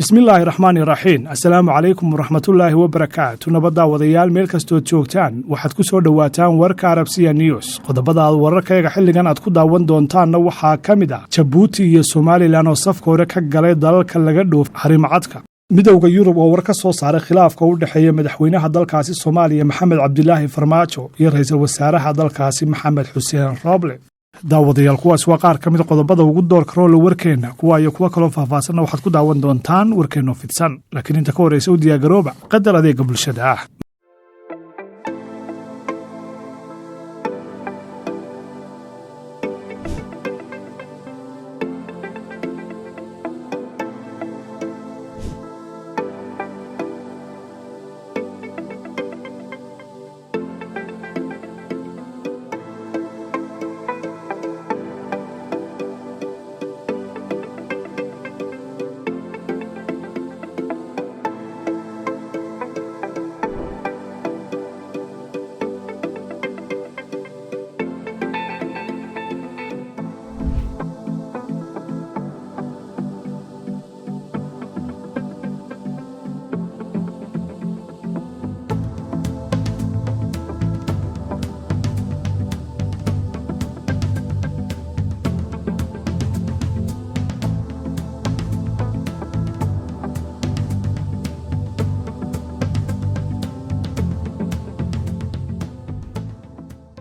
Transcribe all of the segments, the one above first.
Bismillaahi raxmaani raxiim. Assalaamu calaykum waraxmatullaahi wabarakaatu. Nabadda wadayaal, meel kastood joogtaan, waxaad ku soo dhowaataan warka Arabsiya News. Qodobada aad wararkayaga xilligan aad ku daawan doontaanna waxaa ka mid ah Jabuuti iyo Somalilan oo safka hore ka galay dalalka laga dhoof harimacadka, Midowda Yurub oo war ka soo saaray khilaafka u dhexeeya madaxweynaha dalkaasi Soomaaliya Maxamed Cabdilaahi Farmaajo iyo ra-iisul wasaaraha dalkaasi Maxamed Xuseen Rooble. Daawadayaal, kuwaas waa qaar ka mid qodobada ugu doorka roola warkeenna. Kuwa iyo kuwo kaloo faahfaahsanna waxaad ku daawan doontaan warkeennoo fidsan, laakiin inta ka horreysa u diyaargarooba qadar adeega bulshada ah.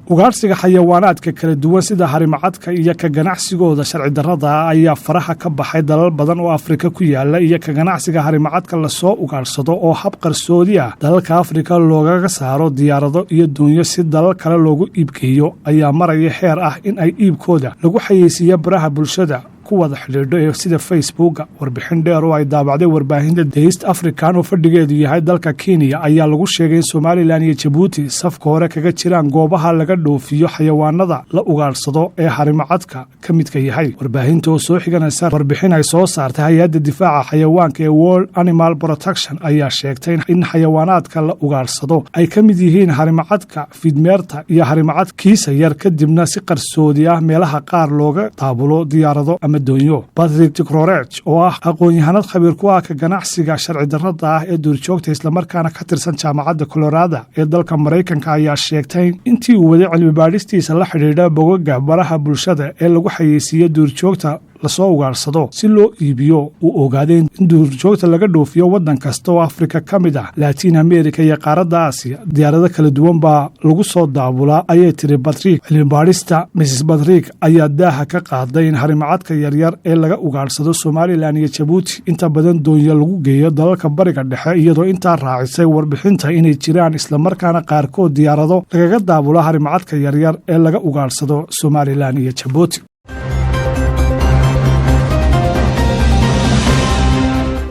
Ugaarsiga xayawaanaadka kala duwan sida harimacadka iyo ka ganacsigooda sharci darrada ayaa faraha ka baxay dalal badan oo Afrika ku yaala, iyo ka ganacsiga harimacadka lasoo ugaadhsado oo hab qarsoodi ah dalalka Afrika loogaga saaro diyaarado iyo doonyo si dalal kale loogu iibgeeyo ayaa maraya heer ah in ay iibkooda lagu xayeysiiyo baraha bulshada ku wada xidhiidho ee sida Facebooka. Warbixin dheer oo ay daabacday warbaahinta The East African oo fadhigeedu yahay dalka Kenya ayaa lagu sheegay in Somalilan iyo Jabuuti safka hore kaga jiraan goobaha laga dhoofiyo xayawaanada la ugaadhsado ee harimacadka ka midka yahay. Warbaahinta oo soo xiganaysa warbixin ay soo saartay hay-adda difaaca xayawaanka ee World Animal Protection ayaa sheegtay in xayawaanaadka la ugaadhsado ay ka mid yihiin harimacadka fiidmeerta iyo harimacad kiisa yar, kadibna si qarsoodi ah meelaha qaar looga daabulo diyaarado ama doonyo. Patrick Tikrorech oo ah aqoon-yahanad khabiir ku ah ka ganacsiga sharci darrada ah ee duurjoogta, islamarkaana ka tirsan Jaamacadda Colorada ee dalka Maraykanka, ayaa sheegtay intii uu waday cilmi baadhistiisa la xidhiidha bogaga baraha bulshada ee lagu xayeysiiyo duurjoogta lasoo ugaadhsado si loo iibiyo, uu ogaaday in duurjoogta laga dhoofiyo waddan kasta oo Afrika ka mid ah, Latiin America iyo qaaradda Aasiya. Diyaarado kala duwan baa lagu soo daabulaa, ayay tiri Batrik. Cilmibaadhista Mrs Batrik ayaa daaha ka qaaday in harimacadka yaryar ee laga ugaadhsado Somalilan iyo Jabuuti inta badan doonya lagu geeyo dalalka Bariga Dhexe, iyadoo intaa raacisay warbixinta inay jiraan islamarkaana qaarkood diyaarado lagaga daabulo harimacadka yaryar ee laga ugaadhsado Somalilan iyo Jabuuti.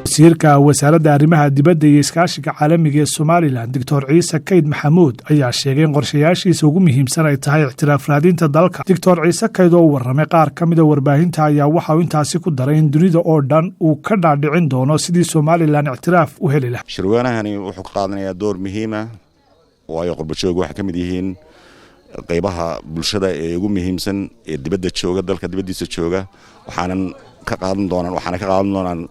Wasiirka Wasaaradda Arrimaha Dibadda iyo Iskaashiga Caalamiga ee Somalilan, Doctor Ciise Kayd Maxamuud, ayaa sheegay in qorshayaashiisa ugu muhiimsan ay tahay ictiraaf raadinta dalka. Doctor Ciise Kayd oo warramay qaar ka mida warbaahinta ayaa waxa uu intaasi ku daray in dunida oo dhan uu ka dhaadhicin doono sidii Somalilan ictiraaf u heli lahaa. Shirweynahani wuxuu ka qaadanayaa door muhiima, waayo qurbajoog waxay ka mid yihiin qaybaha bulshada ee ugu muhiimsan ee dibadda jooga, dalka dibaddiisa jooga. Waxaana ka qaadan doonaan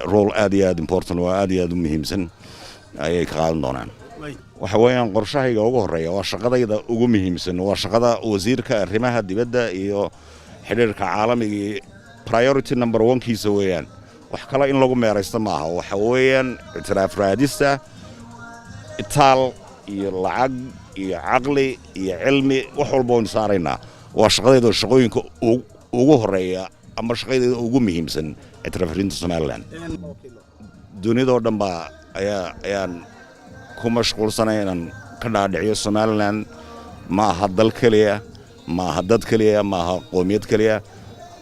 role aad iyo aad important oo aad iyo aad u muhiimsan ayay ka qaadan doonaan. Waxa weeyaan qorshahayga ugu horreeya, waa shaqadayda ugu muhiimsan, waa shaqada wasiirka arrimaha dibadda iyo xidhiirka caalamiga. Priority number one kiisa weeyaan, wax kale in lagu meeraysto maaha. Waxa weeyaan ictiraaf raadista. Itaal iyo lacag iyo caqli iyo cilmi, wax walba waynu saaraynaa. Waa shaqadayda, shaqooyinka ugu horreeya ama shaqadayda ugu muhiimsan, ictiraaf raadinta Somalilan. Dunidoo dhan baa ayaan ku mashquulsanay inaan ka dhaadhiciyo Somalilan ma aha dal keliya, ma aha dad keliya, ma aha qoomiyad keliya.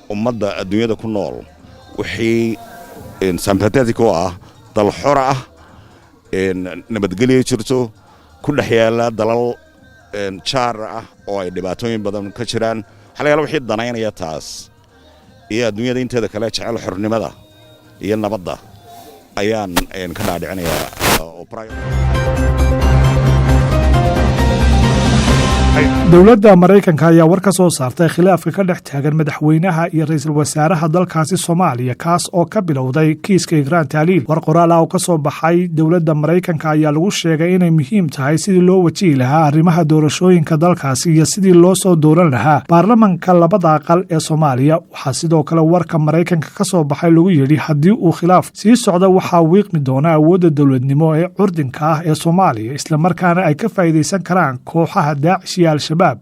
Ummadda adduunyada ku nool wixii sympathetic oo ah dal xora ah, nabadgelya jirto, ku dhex yaalla dalal jaar ah oo ay dhibaatooyin badan ka jiraan, waxaa laga yaala wixii danaynaya taas iyo adduunyada inteeda kale jecel xornimada iyo nabadda ayaan ka dhaadhicinayaa. Dowladda Maraykanka ayaa war ka soo saartay khilaafka ka dhex taagan madaxweynaha iyo ra-iisul wasaaraha dalkaasi Soomaaliya, kaas oo ka bilowday kiiska Igraan Taaliil. War qoraal ah oo ka soo baxay dowladda Maraykanka ayaa lagu sheegay inay muhiim tahay sidii loo wajihi lahaa arrimaha doorashooyinka dalkaasi iyo sidii loo soo dooran lahaa baarlamanka labada aqal ee Soomaaliya. Waxaa sidoo kale warka Maraykanka ka soo baxay lagu yidhi, haddii uu khilaaf sii socda, waxaa wiiqmi doona awoodda dowladnimo ee curdinka ah ee Soomaaliya, islamarkaana ay ka faa'iidaysan karaan kooxaha Daacish iyo Al-Shabaab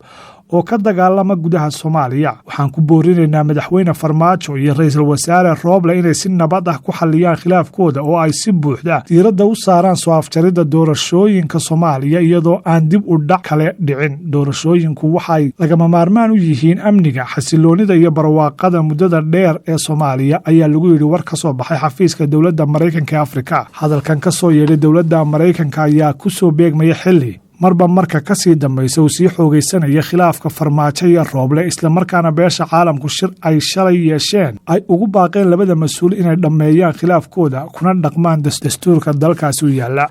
oo ka dagaalama gudaha Soomaaliya. Waxaan ku boorinaynaa Madaxweyne Farmaajo iyo Ra-iisul Wasaare Rooble inay si nabad ah ku xalliyaan khilaafkooda oo ay si buuxda diiradda u saaraan soo afjaridda doorashooyinka Soomaaliya, iyadoo aan dib u dhac kale dhicin. Doorashooyinku waxay lagama maarmaan u yihiin amniga, xasiloonida iyo barwaaqada muddada dheer ee Soomaaliya, ayaa lagu yidhi war ka soo baxay xafiiska dowladda Maraykanka ee Afrika. Hadalkan ka soo yeedhay dowladda Maraykanka ayaa ku soo beegmaya xilli marba marka ka sii dambaysa uu sii xoogaysanaya khilaafka Farmaajo iyo Rooble, islamarkaana beesha caalamku shir ay shalay yeesheen ay ugu baaqeen labada mas-uul inay dhammeeyaan khilaafkooda kuna dhaqmaan dastuurka dalkaasi u yaalla.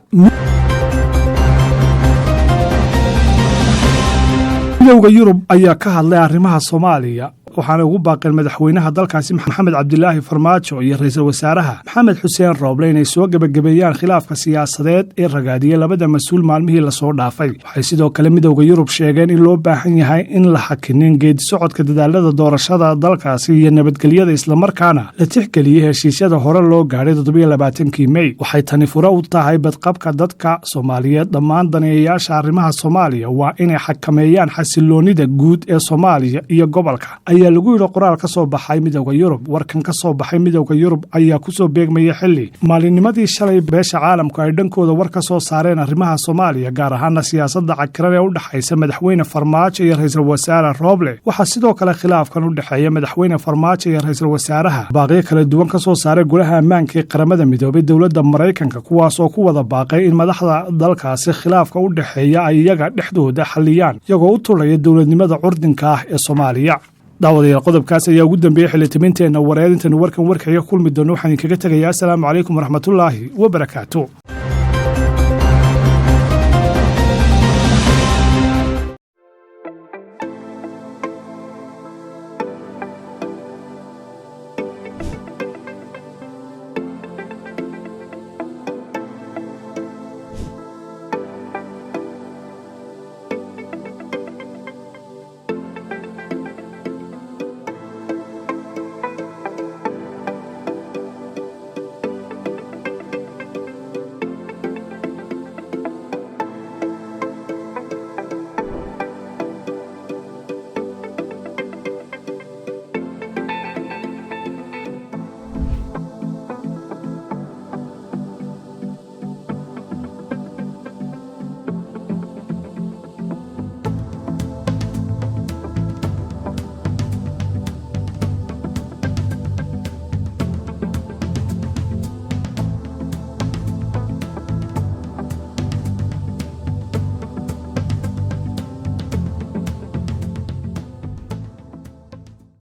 Midowda Yurub ayaa ka hadlay arrimaha Soomaaliya, waxaana ugu baaqeen madaxweynaha dalkaasi Maxamed Cabdilaahi Farmaajo iyo ra-iisul wasaaraha Maxamed Xuseen Rooble inay soo gebagabeeyaan khilaafka siyaasadeed ee ragaadiyey labada mas-uul maalmihii lasoo dhaafay. Waxay sidoo kale Midowda Yurub sheegeen in loo baahan yahay in la hakinin geedi socodka dadaalada doorashada dalkaasi iyo nabadgelyada, islamarkaana la tixgeliyey heshiisyada hore loo gaadhay 27-kii Mey. Waxay tani fure u tahay badqabka dadka Soomaaliyeed. Dhammaan daneeyayaasha arrimaha Soomaaliya waa inay xakameeyaan xasiloonida guud ee Soomaaliya iyo gobolka, ayaa lagu yidhi qoraal ka soo baxay Midowda Yurub. Warkan ka soo baxay Midowda Yurub ayaa kusoo beegmaya xilli maalinimadii shalay beesha caalamku ay dhankooda war ka soo saareen arrimaha Soomaaliya, gaar ahaana siyaasadda cakiran ee u dhexaysa Madaxweyne Farmaajo iyo Ra-iisul Wasaare Rooble. Waxaa sidoo kale khilaafkan u dhexeeya Madaxweyne Farmaajo iyo ra-iisul wasaaraha baaqyo kala duwan ka soo saaray Golaha Ammaanka ee Qaramada Midoobay, dowladda Maraykanka, kuwaas oo ku wada baaqay in madaxda dalkaasi khilaafka u dhexeeya ay iyaga dhexdooda xalliyaan, iyagoo u tulaya dowladnimada curdinka ah ee Soomaaliya. Daawadayaal, qodobkaas ayaa ugu dambeeyey xildhibinteenna wareed. Intaynu warkan warkaga kulmi doono, waxaan idinkaga tegayaa asalaamu calaykum waraxmatullaahi wabarakaatu.